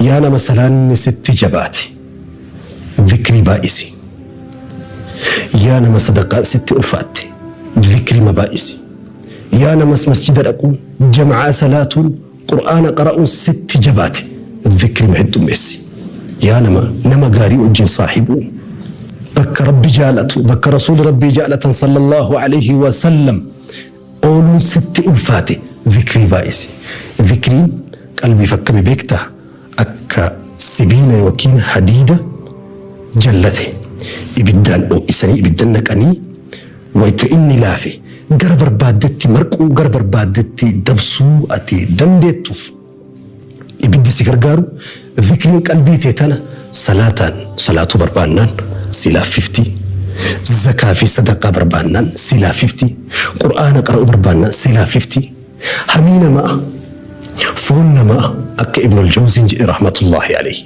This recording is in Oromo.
Yaa nama salaanni sitti jabaate, zikrii baay'isi. Yaa nama sadaqaan sitti ulfaatte, zikrima baay'isi. Yaa namas masjida dhaquun, jama'aa salaatuun, Qur'aana qara'uun sitti jabaate, zikrima heddummeessi. Yaa nama nama gaarii wajjin saahibuu, bakka Rabbi jaalatu, bakka Rasuuli Rabbii jaalatan sallallahu alayhi wa sallam ooluun sitti ulfaate, zikrii baay'isi. Zikriin qalbiif akkami beektaa? Akka sibiila yookiin hadiida jallate ibiddaan oo'isanii ibidda naqanii wayta inni laafe gara barbaaddetti marquu, gara barbaaddetti dabsuu ati dandeettuuf ibiddi si gargaaru, zikriin qalbii tee tana salaataan salaatuu barbaannaan si laaffifti, zakaa fi sadaqaa barbaannaan si laaffifti, Qur'aana qara'uu barbaannaan si laaffifti. Hamii namaa, foon namaa, akka Ibnul Jawziin jedhe rahmatullaahi alayhi.